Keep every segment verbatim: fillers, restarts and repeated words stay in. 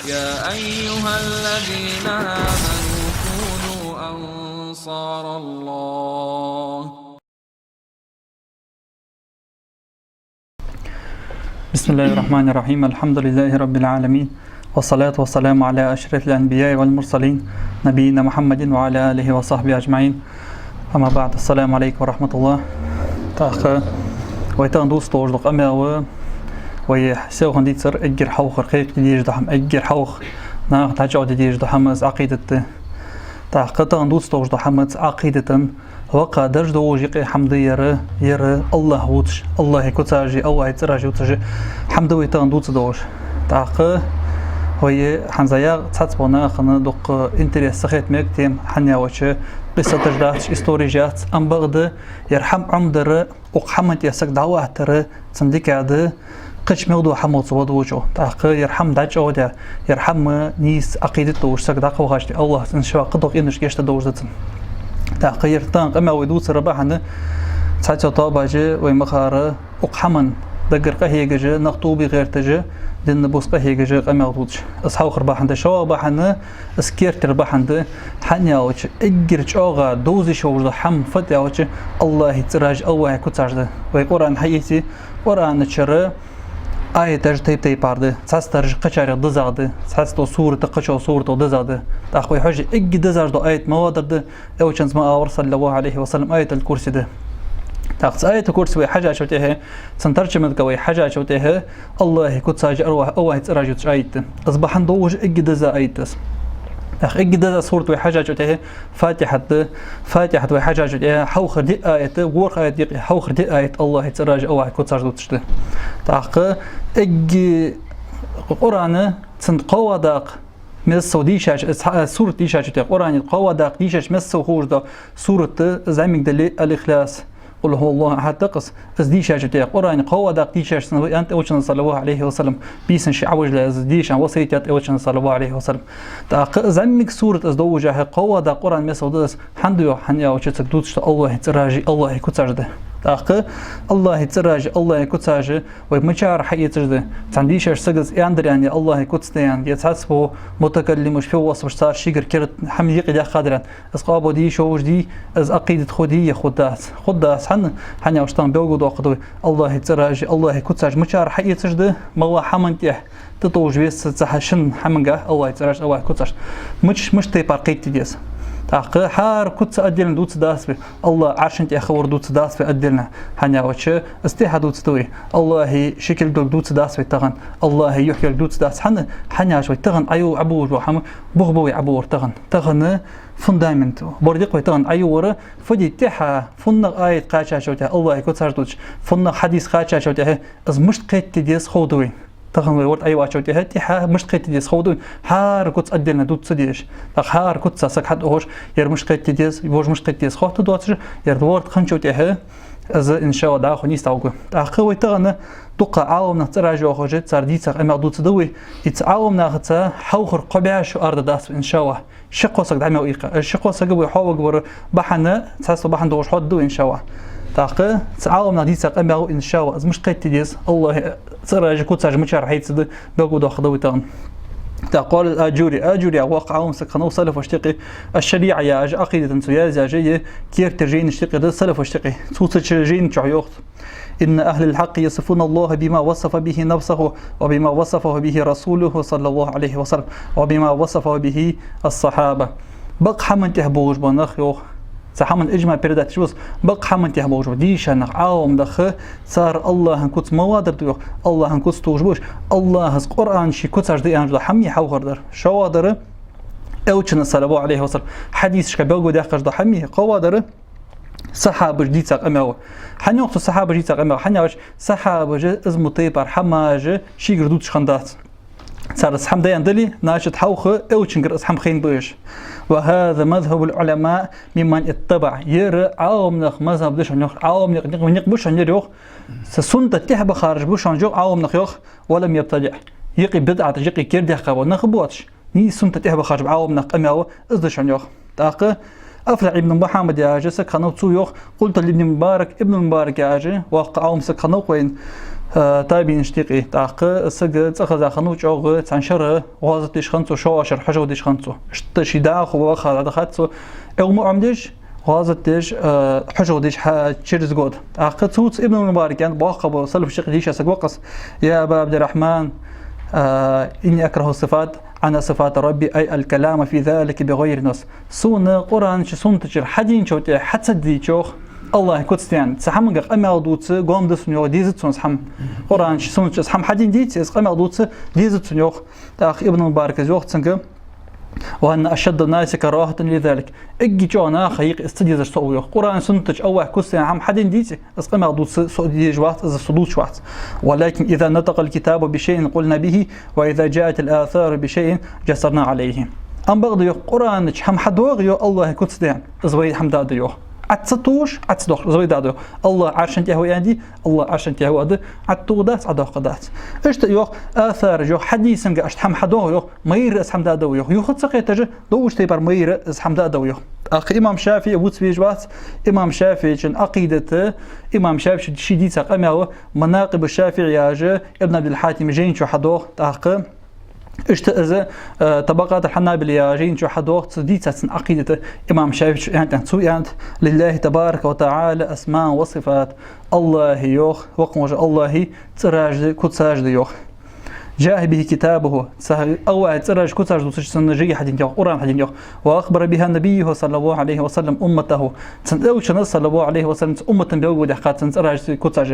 يا أيها الذين آمنوا كونوا أنصار الله. بسم الله الرحمن الرحيم. الحمد لله رب العالمين. والصلاة والسلام على أشرف الأنبياء والمرسلين نبينا محمد وعلى آله وصحبه أجمعين. أما بعد. السلام عليكم ورحمة الله. ТӀаккха вай тахан дувца долаш дола къамаьл ва, вай селхан дийцар эггара хьалхара кхайкаде дезаш дола хӀама, эггара хьалха наха дӀачӀоагӀде дезаш дола хӀама из Ӏакъидат да. ТӀаккха тахан дувца долаш дола хӀама из Ӏакъидата воккха дарж долаш юкъе хӀама да ер, ер АллахӀ вувцаш, АллахӀа куцаш а, АллахӀа цӀераш а вувцаш хӀама да вай тахан дувца долаш. ТӀаккха вай хӀанз а цхьацца болча наха дукха интерес ца хет мег тема, хӀана аьлча къиссаташ дац, истореш яц, амма бакъда ер хӀама Ӏомадар, укх хӀаман тӀа саг дӀаваттар цун дика да, кхыча мел дола хӀамал цо вадучо. ТӀаккха ер хӀама дӀачӀоагӀде, ер хӀама нийса Ӏакъидат долаш саг дӀакхалхача, АллахӀа цунна шоай кхыдола къинош гешт долаш да цунна. ТӀаккха ер тахан къамаьл вай дувцара бахьан цхьацца тоабаш вай мехкара укх хӀаман даггара къахьегаш, нах тоба гӀерташ, дина бус къахьегаш къамаьл дувцаш. Из хьалхара бахьан да, шоллагӀа бахьан из керттера бахьан да, хӀана аьлча эггара чӀоагӀа довзаш йолаш дола хӀама фуд аьлча АллахӀа цӀераш а, АллахӀа куцаш а да. Вай Къуръан хьаэце, Къуръана чура аяташ тайп-тайпара да, цхьацца дарж кхычарех дизагӀа да, цхьацца дола сурат кхыча сурата дизагӀа да. ТӀаккха вай хьожаш эггара дизаш дола аят малагӀдар да, Элчанца ма аллара, صلى الله عليه وسلم, аятал-курси да. ТӀаккха цу аятал-курсе вай хьежачул тӀехьа, цун таржамага вай хьежачул тӀехьа, АллахӀа куцаш а, АллахӀа цӀераш а вувцаш аят да. Из бахьан долаш эггара диза аят да из. ТӀаккха эггара диза сурат вай хьежачул тӀехьа Фатихьат да. Фатихьат вай хьежачул тӀехьа хьалхара диъ аят, ворхӀ аят юкъе хьалхара диъ аят АллахӀа цӀераш а, АллахӀа куцаш а дувцаш да. ТӀаккха эггара Къуръана цун кхоалагӀа дакъа мел сов дийшача, из хьа-, сурат дийшачул тӀехьа, Къуръана кхоалагӀа дакъа дийшача мел сов хулаш дола сурат да, зӀамига дале, Аль-Ихлас, قل هو الله أحد да-кх из. Из дийшачул тӀехьа, Къуръана кхоалагӀа дакъа дийшача санна ва аьннад Элчано, صلى الله عليه وسلم, бийсанна ше Ӏовижале из дийша васкет даьд Элчано, صلى الله عليه وسلم. ТӀаккха зӀамига сурат из долаш хьа, кхоалагӀа дакъа Къуръана мел сов да из, хӀана да йоах, хӀана аьлча цунга дувцаш да АллахӀа цӀераш а, АллахӀа куцаш а да. ТӀаккха АллахӀа цӀераш а, АллахӀа куцаш а вай мичара хьаэцаш да? Цхьан дийшача сага из аьннадар аьнна, ер АллахӀа куц да аьнна, е цхьацца бола мутакаллимаш, философаш, цар шийгара керда хӀама юкъе даьккхадар аьнна, из къоабал дий, шовзткъа дий, из Ӏакъидат хургдий е хургдац? Хургдац, хӀана, хӀана аьлча тахан белгалдоаккхаргда вай, АллахӀа цӀераш а, АллахӀа куцаш а мичара хьаэцаш да, малагӀча хӀаман тӀа тӀатовжа веза цхьа шин хӀамангахьа АллахӀа цӀераш а, АллахӀа куцаш а. Мича-, мишта тайпара кхайкаде деза? ТӀаккха хӀара куц отдельно дувцаргдац вай, АллахӀ Ӏарша тӀа хилар дувцаргдац вай отдельно, хӀана аьлча из тӀехьа дувцаргда вай. АллахӀа шикел долга дувцаргдац вай тахан, АллахӀа юхь йолга дувцаргдац, хӀана, хӀана аьлча вай тахан Ӏойолла Ӏобувлаш бола хӀама бух ба вай Ӏобувлар тахан. Тахан фундамент бар да-кх вай тахан Ӏойоллар, фу де тӀехьа, фуннагӀа аят кхаьчачул тӀехьа АллахӀа куцаш дувцаш, фуннагӀа хьадис кхаьчачул тӀехьа из мишта кхайкаде деза ховргда вайна. Тахан вай ворд Ӏойоаллачул тӀехьа, тӀехьа мишта кхайкаде деза ховргда вайна, хӀара куц отдельно дувца дезаш. ТӀаккха хӀара куцах саг хьатӀаухаш, ер мишта кхайкаде деза, вож мишта кхайкаде деза хоттаргдоацаш, ер ворд хинначул тӀехьа из, иншааллахӀ, дӀахо нийса дӀагӀоргва. ТӀаккха вай тахан дукха Ӏаламнаха цӀераш йоахаш, цар дийца къамаьл дувцаргда вай, из Ӏаламнахаца хьалхара кхо бӀаь шу арадаргдац вай, иншааллахӀ. Ши-кхо саг дӀа мел ийккха. Из ши-кхо саг вай хьоаваргвар бахьан, цхьацца бахьан долаш хьоадергда вай, иншааллахӀ. ТӀаккха цу Ӏаламнаха дийца къамаьл, иншааллахӀ, из мишта кхайкаде деза, АллахӀа цӀераш а, куцаш а мичара хьаэцаргда, белгалдоаккхаргда вай тахан. ТӀаккха къала аль-Аджури, Аджури яха воккха Ӏалам саг хиннав салафашта юкъе, аш-шариӀа яхаш, Ӏакъидата цо яздаь жай, керттера жайнашта юкъе да, салафашта юкъе. Цо цу жайна чу йоах: إن أهل الحق يصفون الله بما وصف به نفسه وبما وصفه به رسوله صلى الله عليه وسلم وبما وصفه به الصحابة. Бакъ хӀаман тӀа болаш бола нах, йоах, цу хӀаман иджмаӀ передать деш ба из, бакъ хӀаман тӀа болаш бола дийша нах, Ӏаламнах, цар АллахӀа куц малагӀдар да, йоах, АллахӀа куц тохаш ба уж, АллахӀа Къуръана ший куцаш да аьнна дола хӀама хьалхардар. ШоллагӀдар, Элчано, صلى الله عليه وسلم, хьадисашка белгалдаьккхаш дола хӀама, кхоалагӀдар, сахьабаша дийца къамаьл. ХӀана йоах цо сахьабаша дийца къамаьл? ХӀана аьлча сахьабаша из мо тайпара хӀамаш шийгара дувцаш хиннадац. Цар из хӀама даьнна дале, значит, хьалха Элчангара из хӀама хайна ба уж. وهذا مذهب العلماء ممن اتبع. Ер Ӏаламнаха мазхӀаб да шоана, йоах, Ӏаламнаьха никъ, никъ ба шоана ер, йоах. Са суннат тӀехьа бахараш ба шоана, йоах, Ӏаламнах, йоах, ولم يبتدع. Юкъе бидӀаташ, юкъе кердадаьккха бола нах боацаш, нийса суннат тӀехьа бахараш ба Ӏаламнаха къамаьл, из да шоана, йоах. ТӀаккха Афлахь ибн Мухьаммад яхаш саг хиннав, цо йоах: قلت لابن المبارك, Ибн Мубарак яхаш воккха Ӏалам саг хиннав-кх вайна, э, табиинашта юкъе. ТӀаккха саг цӀихеза хиннав чӀоагӀа, цхьан шера гӀазот деш хиннад цо, шоллагӀча шера хьажол деш хиннад цо. Иштта ший дӀахо ваха дӀадахад цо, Ӏилма Ӏомадеш, гӀазот деш, э, хьажол деш хьа-, через год. ТӀаккха цунца Ибн Мубарак аьннад, боккха ба, салафашта юкъе дийша саг ва-кх из: «يا أبا عبد الرحمن، إني أكره الصفات، أعني صفات ربي، أي الكلام في ذلك بغير نص». Сона Къуръана чу, суннатаца хьадийначул тӀехьа хьа ца дийцача, йоах, АллахӀа куц да аьнна, цу хӀаманга къамаьл дувца гом да сона, йоах, дезац сона цу хӀаман. Къуръана чу, суннатаца хӀама хьадийна дийца, из къамаьл дувца дезац сона, йоах. ТӀаккха Ибн Мубаракас йоах цунга: «وأنا أشد الناس كراهة لذلك». Эггара чӀоагӀа наха юкъе из ца дезаш со ва, йоах. Къуръана, суннатаца АллахӀа куц да аьнна хӀама хьадийна дийца, из къамаьл дувца со дезаш вац, из со дувцаш вац. «ولكن إذا نطق الكتاب بشيء قلنا به، وإذا جاءت الآثار بشيء جسرنا عليه». Амма бакъда, йоах, Къуръана чу хӀама хьадоагӀа, йоах, АллахӀа куц да аьнна, из вай хӀама да да, йоах. Ӏа ца тохаш, Ӏа ца доахаш, из вай да да, йоах. АллахӀ Ӏарша тӀа ва аьнна дий, АллахӀ Ӏарша тӀа ва да, Ӏа тӀатоха дац, Ӏа доаккха дац. Иштта, йоах, асараш, йоах, хьадисашка иштта хӀама хьадоагӀа, йоах, майра из хӀама да да, йоах. Юха ца кхеташ, долаш тайпара майра из хӀама да да, йоах. ТӀаккха имам ШафиӀий вувц везаш вац. Имам ШафиӀийчун Ӏакъидат, имам ШафиӀийчо ший дийца къамаьл «Манакъибу ШафиӀий» яхаш, Ибн Абдул-Хьатима жайна чу хьадоагӀа. ТӀаккха иштта из, э, «Табакъат аль-Хьанабила» яхаш жайна чу хьадоагӀа, цу дийца цун Ӏакъидат, имам ШафиӀийчо аьннад, цо аьннад: «لله تبارك وتعالى أسماء وصفات». АллахӀа, йоах, воккха волча АллахӀа цӀераш да, куцаш да, йоах. «جاء به كتابه». Цу АллахӀа цӀераш, куцаш дувцаш цун жай хьаденад, йоах, Къуръан хьаденад, йоах. «وأخبر بها نبيه صلى الله عليه وسلم أمته». Цун Элчано, صلى الله عليه وسلم, цун умматана белгалдаьккхад цун цӀераш, куцаш.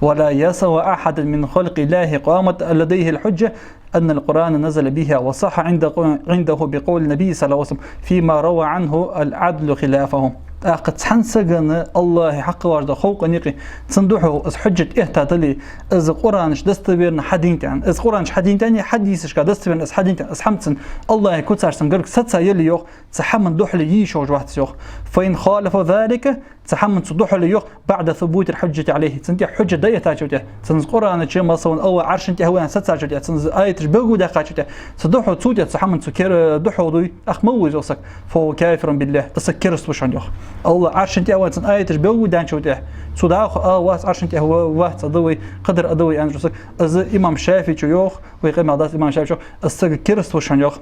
«ولا يسع أحدا من خلق الله قامت لديه الحجة أن القرآن نزل بها، وصح عند، عنده بقول النبي صلى الله عليه وسلم فيما روى عنه العدل خلافه». ТӀаккха цхьан сагана АллахӀа хьакхоллаш дола халкъа юкъе цунна духьал из хьужжат эттадале, из Къуръана чу достоверно хьаденад аьнна, из Къуръана чу хьаденад аьнна, хьадисашка достоверно из хьаденад аьнна, из хӀама цун АллахӀа куцаш цун гарга саца яле, йоах, цу хӀаман духьале йиш йолаш вац, йоах. «فإن خالف ذلك», цу хӀаман цу духьале, йоах, «بعد ثبوت الحجة عليه», цунна тӀа хьужжат дӀаэттачул тӀехьа, цунна из Къуръана чу, масала, АллахӀ Ӏарша тӀа ва аьнна сацачул тӀехьа, цунна из аяташ белгалдаьккхачул тӀехьа, цу духьал, цу тӀа цу хӀаман цу кер-, духьал дой, тӀаккха мала ву из, йоах, саг? «فهو كافر بالله», из саг кераста ва шоана, йоах. АллахӀ Ӏарша тӀа ва аьнна цунна аяташ белгалдаьнначул тӀехьа, цо дӀахо а вац, Ӏарша тӀа ва-, вац, а да вай, кхыдар а да вай аьнна, йоах, саг. Из имам ШафиӀийчо йоах, вай къамаьл дац имам ШафиӀийчо, из саг кераста ва шоана, йоах.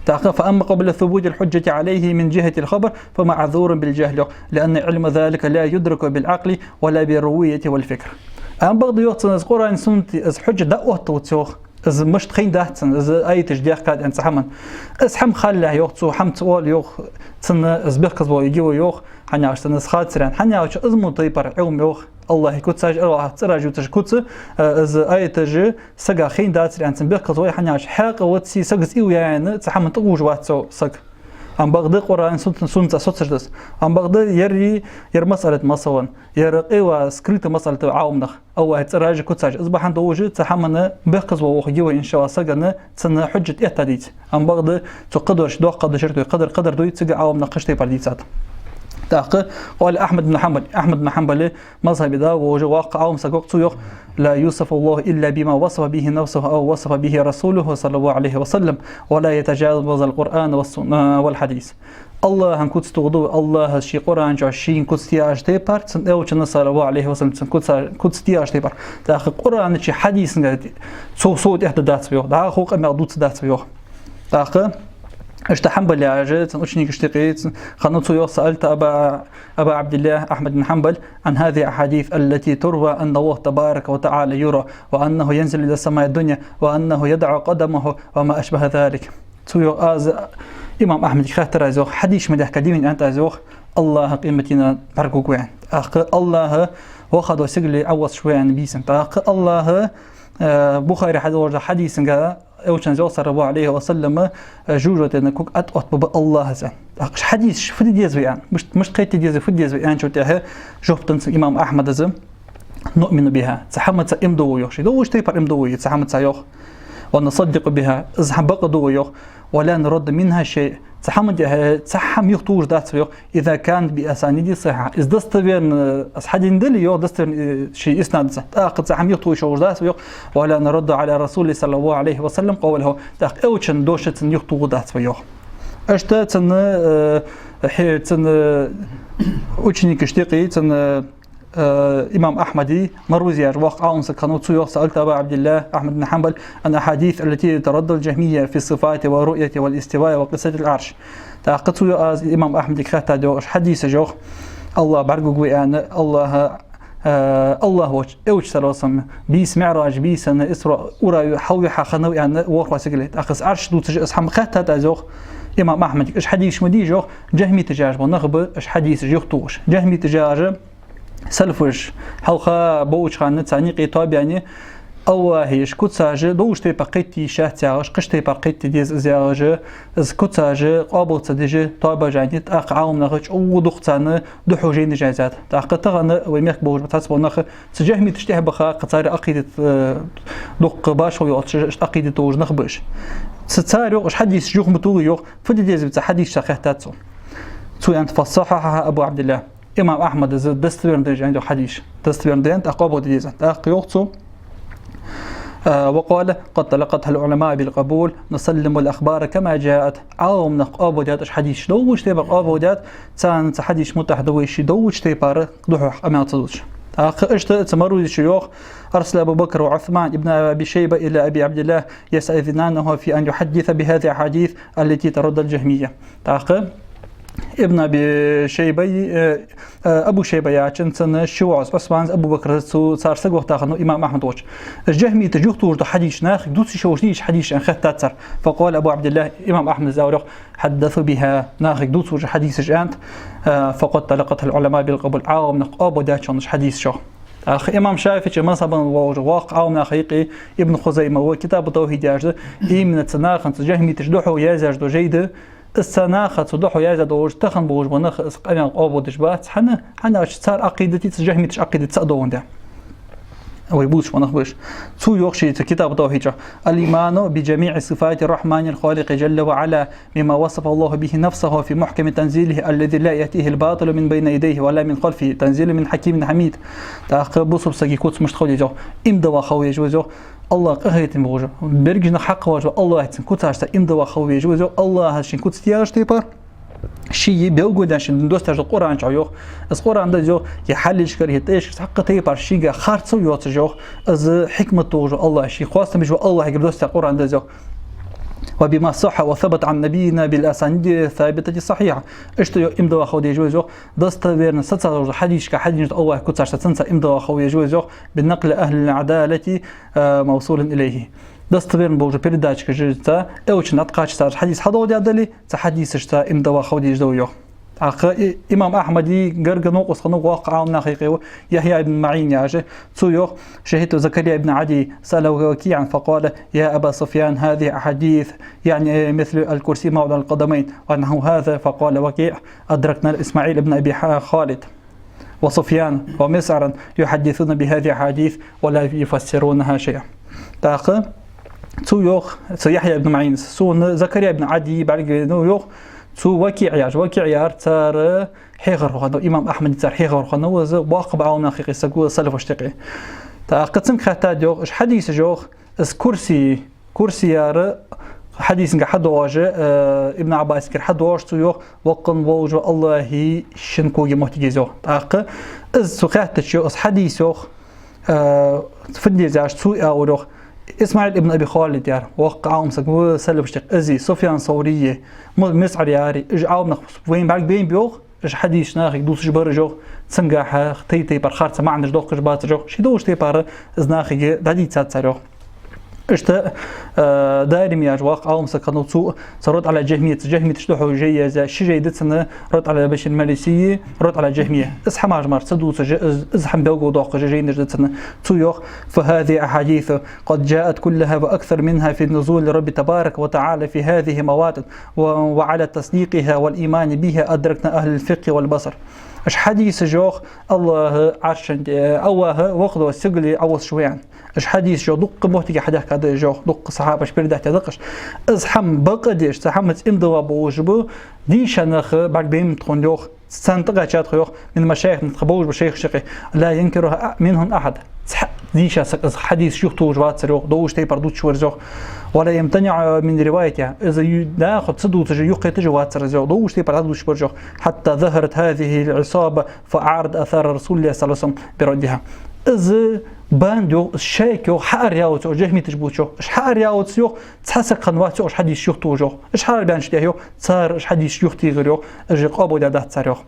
ТӀаккха: «فأما قبل ثبوت الحجة عليه من جهة الخبر فمعذور بالجهل», йоах, «لأن علم ذلك لا يدرك بالعقل ولا بالروية والفكر». Амма бакъда, йоах, цунна из Къуръана, сунната, из хьужжат дӀаотталца, йоах, из мишта хайнадац цунна, из аяташ дехкад аьнна цу хӀаман. Из хӀама халлалехь, йоах, цо хӀама ца оал, йоах, цунна из бехказло йиге ва, йоах, хӀана аьлча цунна из хацар аьнна. ХӀана аьлча из мо тайпара Ӏилма, йоах, АллахӀа куцаш, АллахӀа цӀераш дувцаш куц, э, из аяташ сага хайнадацар аьнна цунна бехказло я, хӀана аьлча хьаькъал вац цун, сагаца ил яьяьнна, цу хӀаман тӀагӀуж вац цо саг. Амма бакъда Къуръана, сун-, суннатаца соцаш да из. Амма бакъда ер, ер масъалат, масала, ер къайла скрыта масъалат Ӏаламнаха, АллахӀа цӀераш, куцаш. Из бахьан долаш цу хӀаман бехказло йиге ва, иншааллахӀ, сагана, цунна хьужжат этта дийца. Амма бакъда цу кхыдош, доккха дош дар, кхыдар, кхыдар дой, цига Ӏаламнаха кхыча тайпара дийцад. ТӀаккха: «قال أحمد بن حنبل», Ахьмад бин Хьанбала, мазхӀаба дагӀа волаш воккха Ӏалам саг ва-кх, цо йоах: «لا يوصف الله إلا بما وصف به نفسه أو وصف به رسوله صلى الله عليه وسلم، ولا يتجاوز القرآن والسن-، والحديث». АллахӀа куц тохаргда вай, АллахӀа ший Къуръана чу шийна куц тӀаяхача тайпара, цун Элчано, صلى الله عليه وسلم, цун куц, куц тӀаяхача тайпара. ТӀаккха Къуръана чу, хьадисашка цо, цо тӀехьа дац вай, йоах, дӀахо къамаьл дувца дац вай, йоах. ТӀаккха иштта Хьанбал яхача цун ученикашта юкъе цхьанне, цо йоах: «سألت أبا، أبا عبد الله أحمد بن حنبل عن هذه الأحاديث التي تروى أن الله تبارك وتعالى يرى، وأنه ينزل إلى السماء الدنيا، وأنه يضع قدمه، وما أشبه ذلك». Цо йоах: аз имам Ахьмадага хаьттар аз, йоах, хьадисаш ма дехка дийна, аьннад аз, йоах, АллахӀ къематдийнахьа бӀаргагургва аьнна. ТӀаккха АллахӀ ваха дола сигале Ӏовоссаш ва аьнна бийсан. ТӀаккха АллахӀ, э, Бухаре хьадоагӀаш долча хьадисага Элчано йоах, صلى الله عليه وسلم, э, жожагӀатен ког тӀаоттабергба АллахӀа аьнна. ТӀаккха хьадисаш фу де деза вай аьнна, мишта, мишта кхетаде деза, фу де деза вай аьнначул тӀехьа жоп деннад цунга имам Ахьмада: «نؤمن بها», цу хӀаманца иман дилла ва, йоах, ше, долаш тайпара иман дилла ва цу хӀаманца, йоах. «ونصدق بها», из хӀама бакъ дилла ва, йоах. «ولا نرد منها شيء», цу хӀаман тӀа, цхьа хӀама юхатохаш дац вай, йоах, «إذا كانت بأسانيد صحيحة». Из достоверно, э, из хьаденадале, йоах, достоверно, э, ший иснадца. ТӀаккха цхьа хӀама юхатохаш дац вай, йоах. «ولا نرد على رسول الله صلى الله عليه وسلم قوله». ТӀаккха Элчан дош цунна юхатоха дац вай, йоах. Иштта цун, э, хьи-, цун, э, ученикашта юкъе, цун, э, Э, имам Ахьмада, Марузий яхаш воккха Ӏалам саг хиннав, цо йоах, سألت أبا عبد الله أحمد بن حنبل عن الأحاديث التي ترد الجهمية في الصفات والرؤية والاستواء وقصة العرش. ТӀаккха цо йоах, аз имам Ахьмадага хаьттад йоах, уж хьадисаш йоах, АллахӀ бӀаргагургва аьнна, АллахӀ, э, АллахӀ волча, Элча, صلى الله عليه وسلم, бийса МиӀраж, бийсан Исраъ, ура хьалвихьа хиннав аьнна, ворхӀ сигали. ТӀаккха из Ӏарш дувцаш, из хӀама хаьттад аз йоах имам Ахьмадага. Уж хьадисаш ма дий уж йоах, джахмиташ яхаш бола нах ба уж хьадисаш юхатохаш. Джахмиташ яхар салафаш, хьалха болча хана царна юкъе тоабаьнна, АллахӀа уж куцаш долча тайпара кхетаде йиш яц яхаш, кхыча тайпара кхетаде деза из яхаш, из куцаш къоабал ца деш тоабаьнна, тӀаккха Ӏаламнаха чӀоагӀа дукха царна духьал жайнаш яздаьд. ТӀаккха тахан вай мехка болаш ба цхьацца бола нах, цу джахмиташта тӀехьа баха, кхы цар акъидат, э, дукха башхал йоацаш, акъидат долаш нах ба уж. Цу цар йоах, уж хьадисаш юха ма туллий йоах, фу де деза цу хьадисашта хаьттад цо. Цо аьннад: فصححها أبو عبد الله. Имам Ахьмада из достоверно да аьннад йоах хьадисаш. Достоверно да аьннад, тӀаккха къоабал де деза. ТӀаккха йоах цо, э, وقال: قد تلقتها العلماء بالقبول، نسلم الأخبار كما جاءت. Ӏаламнаха къоабал даьд уж хьадисаш, долча тайпара къоабал даьд, царна цу хьадисашта муттахь да вай, ший долча тайпара духьал къамаьл ца дувцаш. ТӀаккха иштта цу Марузийс йоах: أرسل أبو بكر وعثمان ابن أبي شيبة إلى أبي عبد الله يستأذنانه في أن يحدث بهذه الأحاديث التي ترد الجهمية. ТӀаккха Ибн Аби Шайбай, э, э, Абу Шайба яхачун цун ши воӀас, Ӏусмана, Абу Бакра, цу цар саг вахийтар хиннав имам Ахьмад волча. Уж джахмиташ юхатохаш дола хьадисаш нахага дувцаш ховш дий уж хьадисаш аьнна хаьттад цар. فقال أبو عبد الله, имам Ахьмада аьлар йоах: حدثوا بها, нахага дувцаш хьадисаш аьннад, э, فقد تلقتها العلماء بالقبول, Ӏаламнаха къоабал даьд уж хьадисаш йоах. ТӀаккха имам ШафиӀий мазхӀабан волча воккхача Ӏаламнахах юкъе Ибн Хузайма ва Китабу ТавхӀид яхаш да, именно цу наха, цу джахмиташта духьал яздаь дола жай да, из цу наха цу духьал яздаь долаш, тахан болаш бола нах из къамаьл къоабал деш бац, хӀана, хӀана аьлча цар акъидати цу джахмиташта акъидати цаӀ доландаь. Вай бувцаш бола нах ба уж. Цо йоах ший цу Китабу ТавхӀида чу: الإيمان بجميع صفات الرحمن الخالق جل وعلا مما وصف الله به نفسه في محكم تنزيله الذي لا يأتيه الباطل من بين يديه ولا من خلفه، تنزيل من حكيم حميد. ТӀаккха бусалба сага куц мишта хила деза йоах, иман дола хила веза йоах, АллахӀ къахетам болаш, берригаш нах хьакхаваш ва, АллахӀа цун куцашца иман дола хила веза йоах, АллахӀа ший куц тӀа яхаш тайпара, ший белгалдаь, ший доссадаь дола Къуръан чу йоах. Из Къуръан да из йоах, е хьалхашкара, е тӀехьашкара, цхьаккха тайпара шийга харцо йоацаш йоах. Из хьикмат долаш ва АллахӀ, ший хоастам беш ва АллахӀ, эггара доссадаь Къуръан да из йоах. وبما صح وثبت عن نبينا بالأسانيد الثابتة الصحيحة. Иштта йоах, иман дола хила деза вай из йоах, достоверно сацаш дола хьадисашка, хьадисашта АллахӀа куцашца цунца иман дола хила веза вай из йоах, بنقل أهل العدالة, э, موصولا إليه. Достоверно болча передачашца, Элчанна дӀакхаччалца хьадис хьадоаладаь дале, цу хьадисашца иман дола хила деза да вай йоах. ТӀаккха и-, имам Ахьмада гаргара новкъост хиннав воккхача Ӏаламнахах юкъе ва, Яхья ибн МаӀин яхаш, цо йоах: شهدت زكريا بن عدي سأل وكيعا فقال: يا أبا سفيان، هذه أحاديث، يعني مثل الكرسي موضع القدمين، ونحو هذا، فقال وكيع: أدركنا إسماعيل بن أبي ح-، خالد وسفيان ومسعرا يحدثون بهذه الأحاديث ولا يفسرونها شيئا. ТӀаккха цо йоах, цу Яхья ибн МаӀина, сона Закария ибн Ӏади бӀаргавайнав йоах, цу ВакиӀ яхаш, ВакиӀ яр цар хьехархо хиннав, имам Ахьмада цар хьехархо хиннав, из боккха ба Ӏаламнахах юкъе саг ва, салафашта юкъе. ТӀаккха цунга хаьттад йоах, уж хьадисаш йоах, из курси, курси яр хьадисага хьадоагӀаш, э, Ибн Ӏаббасагара хьадоагӀаш, цо йоах, воккха волаш вола АллахӀ ший когаи моттиге я из йоах. ТӀаккха из цо хаьттача йоах, из хьадис йоах, э, фу де деза аьлча, цо аьлар йоах, ИсмаӀил ибн Аби Халид яр, воккха Ӏаламсаг ва салафашта юкъе, из, Суфьян Саври, М-, МисӀар яр, уж Ӏаламнах вайна бӀаргабайнаб йоах, уж хьадисаш нахага дувцаш бар уж йоах, цунгахьа тайп-тайпара харца маӀанаш доаккхаш бац уж йоах, ший долча тайпара из нахага дӀадийцад цар йоах. Иштта, э, Дарими яхаш воккха Ӏаламсаг хиннав, цо, цо رد على الجهمية, цу джахмиташта духьал жай яздаь, ши жай да цун: رد على بشر المريسي، رد على الجهمية. Из хӀамаш мара ца дувцаш, из, из хӀама белгалдоаккхаш жайнаш да цун. Цо йоах: فهذه أحاديث قد جاءت كلها وأكثر منها في نزول الرب تبارك وتعالى في هذه المواطن، و-، وعلى تصديقها والإيمان بها أدركنا أهل الفقه والبصر. Уж хьадисаш йоах, АллахӀ Ӏаршан тӀа, АллахӀ воккха долча сигале Ӏовоссаш ва аьнна. Уж хьадисаш йоах, дуккха моттиге хьадаьхкад уж йоах, дуккха сахьабаша передать даь да-кх уж. Из хӀама бакъдеш, цу хӀамаца иман дилла болаш ба, дийша нах бӀаргабайнаб тхона йоах, царна тӀакхаьчад тхо йоах, من مشايخنا, тха болаш болча шайхашта юкъе, لا ينكرها منهم أحد. Цхьа-, Дийша саг из хьадисаш юхатохаш вацар йоах, довш тайпара дувцаш вар из йоах. ولا يمتنع من روايتها. Из ю-, наха ца дувцаш, юхакхеташ вацар из йоах, довш тайпара дувцаш вар из йоах. حتى ظهرت هذه العصابة فأعرضت أثار رسول الله صلى الله عليه وسلم بردها. Из банда йоах, из шайка йоах, хьаара яьлча, уж жахмиташ бувцаш йоах, уж хьаара яьлча йоах, цхьа саг хиннавац йоах, уж хьадисаш юхатохаш йоах. Уж хьаара баьннача тӀехьа йоах, цар уж хьадисаш юхатехар йоах, уж къоабалдаь дац цар йоах.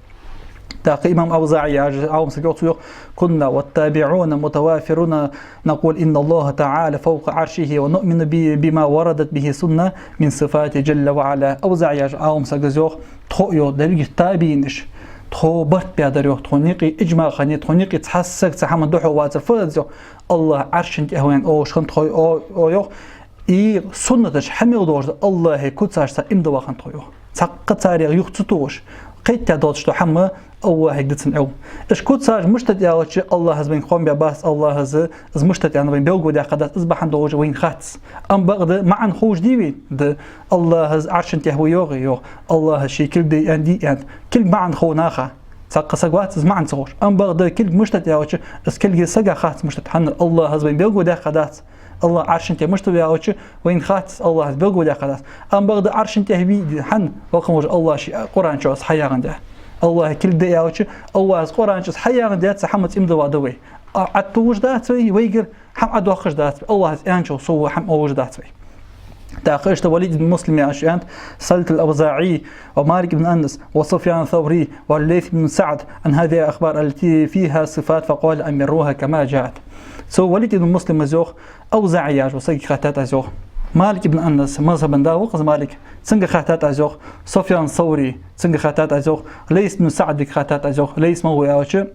ТӀаккха имам Авзаӏи яхаш Ӏаламсаг йоах цо йоах: كنا والتابعون متوافرون نقول إن الله تعالى فوق عرشه ونؤمن ب-، بما وردت به السنة من صفاته جل وعلا. Авзаӏи яхаш Ӏаламсаг из йоах, тхо а йоах, деррига табиинаш, тхо барт баьдар йоах, тхона юкъе иджмаӀ хиннай, тхона юкъе цхьа саг цхьан хӀаман духьал вацар фу да из йоах, АллахӀ Ӏаршан тӀа ва аьнна оаш хиннад тхо, о, о, йоах, и суннаташ хьа мел долаш да, АллахӀа куцаш цар иман дилла хиннад тхо йоах. Цхьаккха царех юха ца тохаш, кхетаде доацаш да хӀама АллахӀага дицан Ӏилма. Уж куцаш мишта да аьлча, АллахӀа из вайна хоам баь бац, АллахӀа из, из мишта да аьнна вайна белгалдаьккха дац, из бахьан долаш вайна хац. Амма бакъда маӀан ховш дий вайна? Да. АллахӀ из Ӏаршан тӀа ва йоах, йоах. АллахӀ из ший кулг да аьнна дий, аьнна. Кулг маӀан хов наха. Цхьаккха саг вац из маӀан ца ховш. Амма бакъда кулг мишта да аьлча, из кулг сага хац мишта да. ХӀана? АллахӀа из вайна белгалдаьккха дац. АллахӀ Ӏаршан тӀа мишта ва аьлча, вайна хац, АллахӀа из белгалдаьккха дац. Амма бакъда Ӏаршан тӀа вий, хӀана? Вокхо волча АллахӀа ший Къуръан чу из хьаяьннай. АллахӀа кулг да аьлча, АллахӀа из Къуръан чу из хьаяьннай, цу хӀамаца иман дилла да вай. А, Ӏаттув уж дац вай, вайгара хӀама Ӏадоаккхаш дац вай. АллахӀа из аьнначул совгӀа хӀама оалаш дац вай. ТӀаккха иштта Валид ибн Муслима яхаш аьннад: سألت الأوزاعي ومالك بن أنس وسفيان الثوري والليث بن سعد عن هذه الأخبار التي فيها صفات فقال أمروها كما جاءت. Цу Валид ибн Муслима из йоах, АвзаӀи яхача сагага хаьттад аз йоах. Малик ибн Анас, мазхӀаба да ва-кх из Малик, цунга хаьттад аз йоах. Суфьян Саври, цунга хаьттад аз йоах. Лайс ибн СаӀдага хаьттад аз йоах. Лайс мала ва аьлча,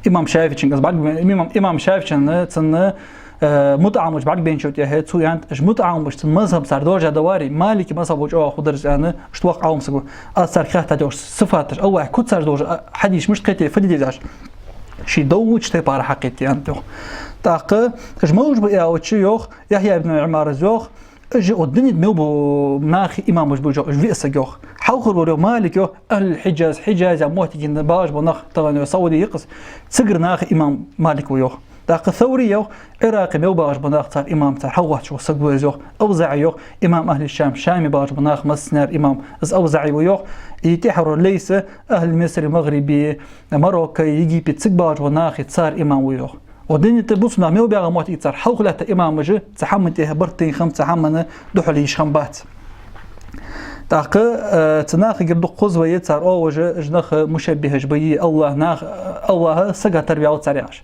имам ШафиӀийчунга из бӀаргабе-, имам, имам ШафиӀийчунна, цунна, э, мутаӀаламаш бӀаргабайначул тӀехьагӀа цо аьннад, уж мутаӀаламаш цун мазхӀаб цар дожа да вари, Малика мазхӀаб волча оаха хургдар из аьнна, иштта воккха Ӏаламсаг ва. Аз царга хаьттад йоах, сифаташ, АллахӀа куцаш долаш, а, хьадисаш мишта кхетий, фу де деза аьнна. Ший довзача тайпара хьакхетий аьннад йоах. ТӀаккха уж малаш ба аьлча йоах, Яхья ибн Ӏумара из йоах, уж цу дунен тӀа мел бола наха имамаш ба уж йоах, уж виъ саг йоах. Хьалхара вар йоах Малик йоах, ахӀлул-Хьиджаз, Хьиджаз яхача моттиге баьхкача наха, тахан Саудия я-кх из, цигара наха имам Малик ва йоах. ТӀаккха Саври йоах, Ӏиракъе мел баьхкача наха цар имам, цар хьалгӀотташ вола саг ва из йоах. АвзаӀи йоах, имам ахӀлу-Шам, Шаме баьхкача наха массанех имам из АвзаӀи ва йоах. И тӀехьара Лайс, ахӀлу Миср, МагӀриб, Марокко, Египет, цига баьхкача наха цар имам ва йоах. Цу дунен тӀа бусалба нах мел баьгӀа моттиге цар хьалха лаьтта имамаш, цу хӀаман тӀа барт тайна хиннаб, цу хӀаман духьал еш хиннабац. ТӀаккха, э, цу нахагара дукха хоза ва е цар оалаш, уж нах мушаббихьаш ба е, АллахӀ нах, АллахӀ сага тарваьв цар яхаш.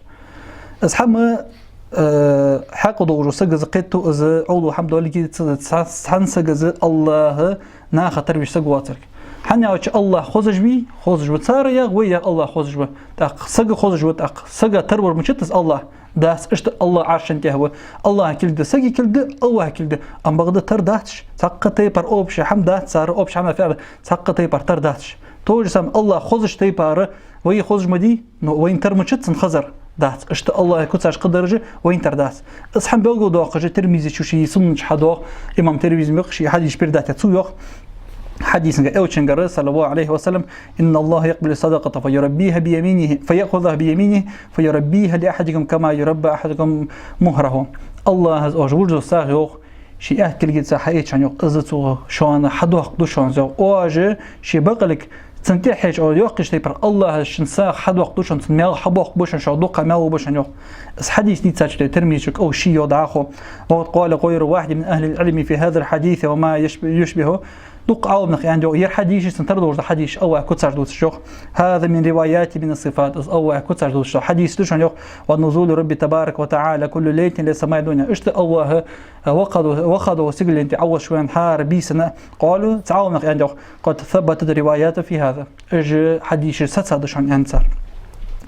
Из хӀама, э, хьакъ долаш вола саг из кхетаду, из Ӏовдал хӀама долга, ц-, ц-, цхьан сага из АллахӀ наха тарвеш саг воацилга. ХӀана аьлча АллахӀ хозаш вий, хозаш ва. Цар йоах, вай йоах АллахӀ хозаш ва. ТӀаккха саг хозаш ва, тӀаккха сага тарвар мичад из АллахӀ? Дац, иштта АллахӀ Ӏаршан тӀа ва. АллахӀа кулг да, сага кулг да, АллахӀа кулг да. Амма бакъда тара дац уж. Цхьаккха тайпара общий хӀама дац цар, общий хӀама фаьр, цхьаккха тайпара тара дац уж. То же самое АллахӀ хозача тайпара вай хозаш ма дий, но вайна тара мичад цун хазар? Дац. Иштта АллахӀа куцаш кхыдараш вайна тара дац. Из хӀама белгалдоаккхаш Тирмизе ший сунан чу хьадоагӀа, имам Тирмизе ма йоах, ший хьадисаш передать еш цо йоах. Хьадисага Элчангара, صلى الله عليه وسلم: إن الله يقبل الصدقة فيربيها بيمينه، فيأخذها بيمينه، فيربيها لأحدكم كما يربي أحدكم مهره. АллахӀа из оаш вужу сагӀа йоах, ший аьтта кулгаца хьаэцача йоах, из цо шоана хьадоаккхаргда шоана йоах. Оаш ший бакъалг цун тӀехьа хьежача йоаккхаш тайпара АллахӀа шун сагӀа хьадоаккхаргда шоана, цун маьл хьабоаккхаргба шоана, шоана дукха маьл лургба шоана йоах. Из хьадис дийцача тӀа Тирмизе чу кӀал ший йоах дӀахо. وقد قال غير واحد من أهل العلم في هذا الحديث وما يشب-، يشبهه. Дукха Ӏаламнаха аьннад йоах, ер хьадисаш, цун тара долаш дола хьадисаш, АллахӀа куцаш дувцаш йоах. هذا من روايات من الصفات. Из АллахӀа куцаш дувцаш дола хьадис да шоана йоах. ونزول ربي تبارك وتعالى كل ليلة إلى السماء الدنيا. Иштта АллахӀ ваха-, ваха долча сигален тӀа Ӏоваха вайна хӀара бийсанна. قالوا, цу Ӏаламнаха аьннад йоах: قد ثبتت الروايات في هذا. Уж хьадисаш сацаду шоана аьннад цар.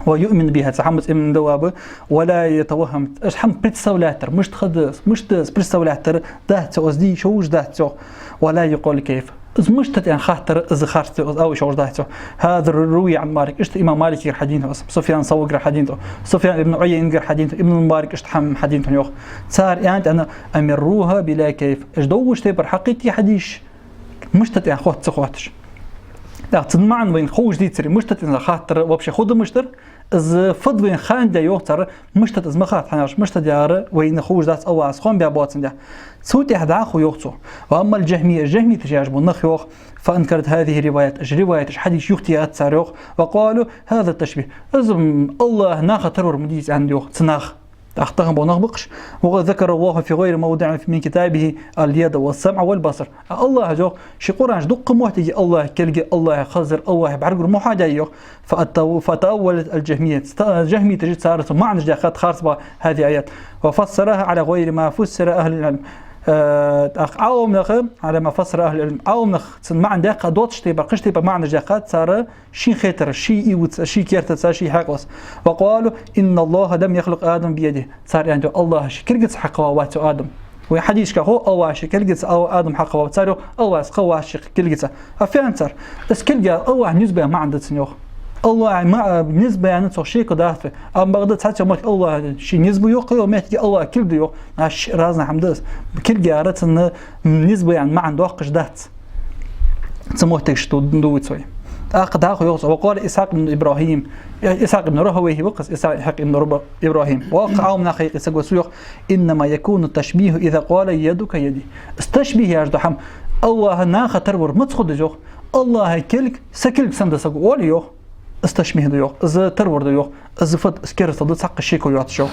ويؤمن بها, цу хӀамаца иман диллад, ولا يتوهم, уж хӀама представлять дар, мишта хургда, мишта представлять дар дац цо, из дийша уж дац цо. ولا يقول كيف. Из мишта да аьнна хаттар, из харц да, из оалаш уж дац цо. هذا روي عن مالك. Иштта имам Маликагара хьадийнад из, Суфьян Савригара хьадийнад, Суфьян ибн Ӏуяйнагара хьадийнад, Ибн Мубарак иштта хӀама хьадийнад йоах. Цар аьннад аьнна: أمروها بلا كيف. Уж довзача тайпара хьакхетий хьадисаш, мишта да аьнна хотта ца хотташ. ТӀаккха цун маӀан вайна ховш дийцаре, мишта да аьнна хаттар вообще хургда мишта дар, Из фу да вайна хандаь йоах цар, мишта да из ма хатта, хӀана аьлча мишта да яхар вайна ховш дац, АллахӀа из хоам баь боацандаь. Цул тӀехьа дӀахо йоах цо: «وأما الجهمية», жахмиташ яхаш бола нах йоах, «فأنكرت هذه الروايات», уж риваяташ, хьадисаш юхатехад цар йоах, «وقالوا هذا تشبيه». Из, м, АллахӀ наха тарвар ма дий из аьннад йоах цу наха. ТӀаккха тахан бола нах ба-кх уж. «وقد ذكر الله في غير موضع من كتابه اليد والسمع والبصر». АллахӀа йоах ший Къуръана чу дуккха моттиге АллахӀа кулг, АллахӀа хазар, АллахӀа бӀаргагур ма хьоадаьй йоах. «فتأو-، فتأولت الجهمية». Ста-, жахмиташа цар цун маӀанаш даьккхад харц ба, «هذه الآيات وفسرها على غير ما فسر أهل العلم». Э, тӀаккха Ӏаламнаха, «على ما فسر أهل العلم». Ӏаламнаха цун маӀан даьккха доацаш тайпара, кхыча тайпара маӀанаш даьккхад цар, шийна хетар, ший иваца, ший кертаца, ший хьаькъалца. «وقالوا إن الله لم يخلق آدم بيده». Цар аьннад йоах: АллахӀа ший кулгаца хьакхаваь вац йоах Адам. Вай хьадисашка хов, АллахӀа ший кулгаца Адам хьакхаваь ва. Цар йоах: АллахӀа из кхавац ший кулгаца. А фу аьннад цар? Из кулг АллахӀа низ баь маӀан да цун йоах. АллахӀа ма-, низ баь цох шеко дац вай. Амма бакъда цхьацца моттиг АллахӀа ший низ ба йоах, кхыйола моттиге АллахӀа кулг да йоах. Аш разный хӀама да из. Кулг яхар цун низ баь маӀан доаккхаш дац. Цу моттигашта ду-, дувц вай. ТӀаккха дӀахо йоах цо: «وقال إسحاق بن إبراهيم». Исхьакъ ибн РахавайхӀи ва-кх из, Исхьакъ ибн Ра-, ИбрахӀим. Воккха Ӏаламнаха юкъе саг ва, цо йоах: «إنما يكون التشبيه إذا قال يدك يدي». Из ташбихӀ яхаш дола хӀама, АллахӀ наха тарвар маца хургда йоах? АллахӀа кулг са кулг санна да саго оале йоах. Из ташбихӀ да йоах, из тарвар да йоах, из фуд, из керастал да, цхьаккха шеко йоацаш йоах.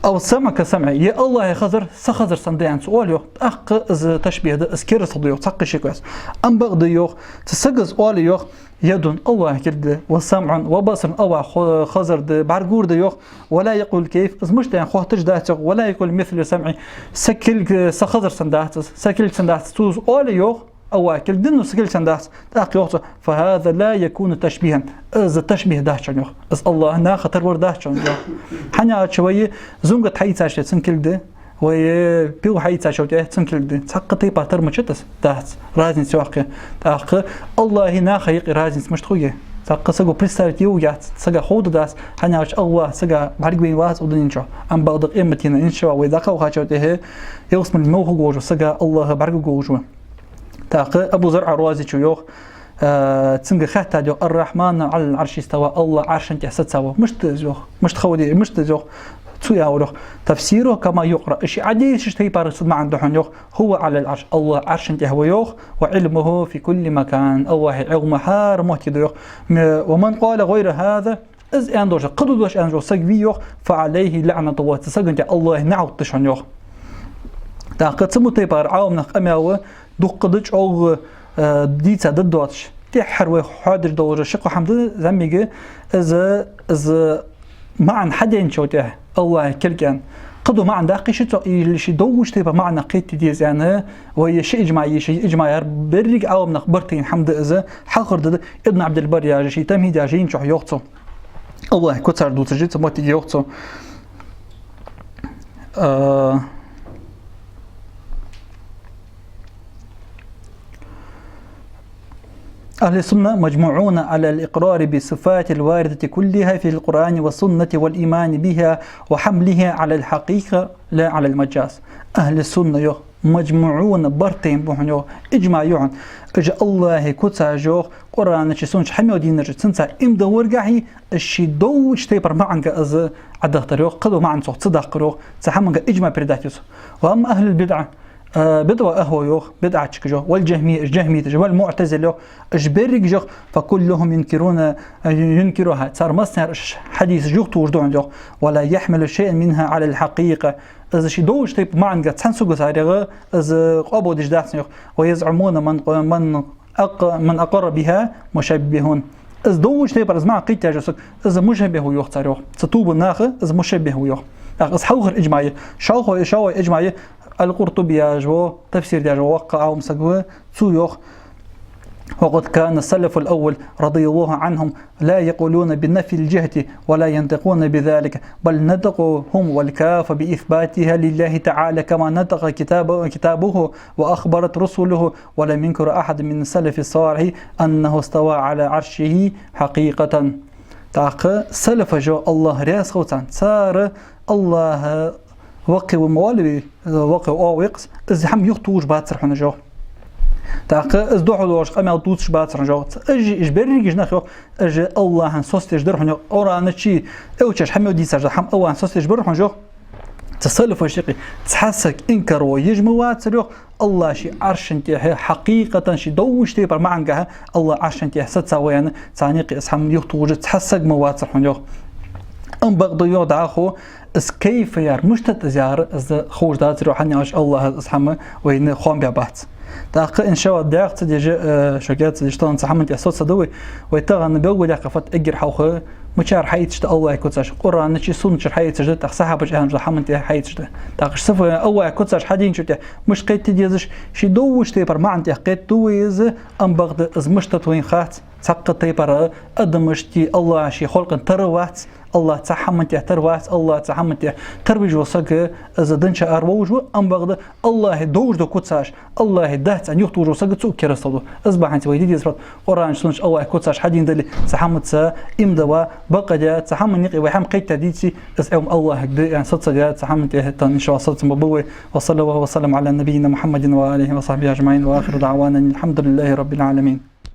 «أو السمع كسمعي», е АллахӀа хазар са хазар санна да аьнна цо оале йоах, тӀаккха из ташбихӀ да, из керастал да йоах, цхьаккха шеко йоацаш. Амма бакъда йоах, цу саго из оале йоах: «يد», АллахӀа кулг да, «وسمع وبصر», АллахӀа хо-, хазар да, бӀаргагур да йоах, «ولا يقول كيف», из мишта да аьнна хоатташ дац йоах, «ولا يقول مثل سمعي», са кулг, са хазар санна дац из, са кулг санна дац, цо из оале йоах, АллахӀа кулг да, но са кулг санна дац. ТӀаккха йоах цо: «فهذا لا يكون تشبيها». Из ташбихӀ дац шоана йоах. Из АллахӀ наха тарвар дац шоана йоах. ХӀана аьлча вай зунгат хьаийцача цун кулг да, вай пиво хьаийцача тӀа цун кулг да. Цхьаккха тайпара тар ма дац из, дац. Разница йоаккхе. ТӀаккха АллахӀи нахи юкъе разница мишта хургья? Цхьаккха саго представить е йоагӀац, сага ховргдац, хӀана аьлча АллахӀ сага бӀаргавайна вац укх дунен чу. Амма бакъда къематдийнахьа, иншаАллахӀ, вай дӀакхалхача тӀехьа, ялсмале мел хургволаш ва сага АллахӀ бӀаргагургволаш ва. ТӀаккха Абу ЗарӀ ар-Рази чу йоах, э, цунга хаьттад йоах: «الرحمن على العرش استوى», АллахӀ Ӏарша тӀа сецав. Мишта да из йоах? Мишта ховргда, мишта да из йоах? Цо аьлар йоах: «تفسيره كما يقرأ». Ший Ӏодийшача тайпара цун маӀан да хьона йоах: «هو على العرش», АллахӀ Ӏарша тӀа ва йоах, «وعلمه في كل مكان», АллахӀа Ӏилма хӀара моттиге да йоах. Ме-, «ومن قال غير هذا», из аьнна долаш, кхыдола дош аьнна вола саг вий йоах, «فعليه لعنة الله», цу сага тӀа АллахӀа наӀалт да шоана йоах. ТӀаккха цу мо тайпара Ӏаламнаха къамаьл дуккха да, чӀоагӀа, э, дийца да доацаш. ТӀеххьара вай хьоадеш дола ши-кхо хӀама да зӀамига, из, из маӀан хьаденначул тӀехьа, АллахӀа кулг аьнна, кхыдола маӀан даккха йиш яц цо, или ший довзача тайпара маӀанах кхетаде деза аьнна, вай ши иджмаӀ, ши иджмаӀ яр, беррига Ӏаламнаха барт баь хӀама да из, хьалхара да, Ибн Ӏабдил-Барр яхаш, ший «Тамхьид» яхача жайна чу йоах цо. АллахӀа куцаш дувцаш я, цу моттиге йоах цо. А, أهل السنة مجمعون على الإقرار بالصفات الواردة كلها في القرآن والسنة والإيمان بها وحملها على الحقيقة لا على المجاز. Ахьлу-сунна йоах, маджмуӀуна, барт баь ба хьона йоах, иджмаӀ я хьона. Уж АллахӀа куцаш йоах, Къуръана чу, суннат чу хьа мел дийна, цунца иман дилларгахьеи, уж ший довзача тайпара маӀанга из Ӏодахийтар йоах, кхыдола маӀан цох ца даккхар йоах, цу хӀаманга иджмаӀ передать ю цо. وأما أهل البدعة, э, бидӀа ахӀлу йоах, бидӀатчикаш йоах, والجهمية, уж жахмиташ, والمعتزلة йоах, уж берригаш йоах, فكلهم ينكرون, э, ينكرها. Цар массанех уж хьадисаш юхатохаш да хьона йоах, ولا يحمل شيئا منها على الحقيقة. Из ший довзача тайпара маӀанга цхьан саго царех из къоабалдеш дац йоах. ويزعمون من, من أق-, من أقر بها مشبه. Из довзача тайпара из маӀан кхийтта йола саг, из мушаббихӀ ва йоах цар йоах. Цу тоба наха из мушаббихӀ ва йоах. ТӀаккха из хьалхара иджмаӀ я. ШоллагӀа, шоллагӀа иджмаӀ я, Ал-Къуртуби яхаш вола, тафсир деш вола воккха Ӏалам саг ва, цо йоах: وقد كان السلف الأول رضي الله عنهم لا يقولون بنفي الجهة ولا ينطقون بذلك، بل نطقوا هم والكاف بإثباتها لله تعالى كما نطق كتاب-، كتابه وأخبرت رسله، ولم ينكر أحد من السلف الصالح أنه استوى على عرشه حقيقة. ТӀаккха салафаш, АллахӀ раьза хилва царна, цар АллахӀ воккха ва ма оалий, воккха ва оал вай-кх из, из хӀама юхатохаш бацар хьона уж йоах. ТӀаккха из духьал долаш къамаьл дувцаш бацар хьона, йоах. Ца, уж, уж берригаш нах, йоах, уж АллахӀа соцадеш дар хьона, йоах. Къуръана чу элчаша хьамел дийцаш да хӀама АллахӀа соцадеш бар хьона, йоах. Цу салафашта юкъе цхьа саг инкар еш ма вацар, йоах, АллахӀ ший Ӏарша тӀа хьакъикъатан ший довзача тайпара маӀан гахьа АллахӀ Ӏарша тӀа саца ва аьнна, царна юкъе из хӀама юхатохаш цхьа саг ма вацар хьона, йоах. Амма бакъда, йоах, дӀахо из кайф яр, мишта да из яр, из ховш дацар, йоах, хӀана аьлча АллахӀа из хӀама вайна хоам баь бац. ТӀаккха, иншааллахӀ, дӀахо ца деш, э, шо кхы ца деш, тахан цу хӀаман тӀа соцаде вай. Вай тахан белгалдаьккха фат эггара хьалха, мичара хьаийцаш да АллахӀа куцаш, Къуръана чу, суннат чу хьаийцаш да, тӀаккха сахьабаша аьнна дола хӀаман тӀа хьаийцаш да. ТӀаккха уж сифа АллахӀа куцаш хьадийнача тӀа мишта кхета дезаш, ший довзача тайпара маӀан тӀа кхетаду вай из, амма бакъда из мишта да вайна хац. Цхьаккха тайпара адамашта АллахӀа ший халкъа тара вац, АллахӀ цу хӀаман тӀа тара вац, АллахӀ цу хӀаман тӀа тара веш вола саг из дунен чу ара вовзаш ва, амма бакъда АллахӀа довзаш дола куцаш АллахӀа дац аьнна юхатохаш вола саг цу керастал да. Из бахьанца вай де дезар фат, Къуръана чу, суннат чу АллахӀа куцаш хьадийна дале, цу хӀамаца иман дӀа ва, бакъ а даь, цу хӀаман юкъе вай хӀама кхетаде деций, из Ӏилма АллахӀага да аьнна соцадаь, цу хӀаман тӀа тахан, иншааллахӀ, соцам ба вай. وصلى الله وسلم على نبينا محمد وآله وصحبه أجمعين، وآخر دعوانا أن الحمد لله رب العالمين.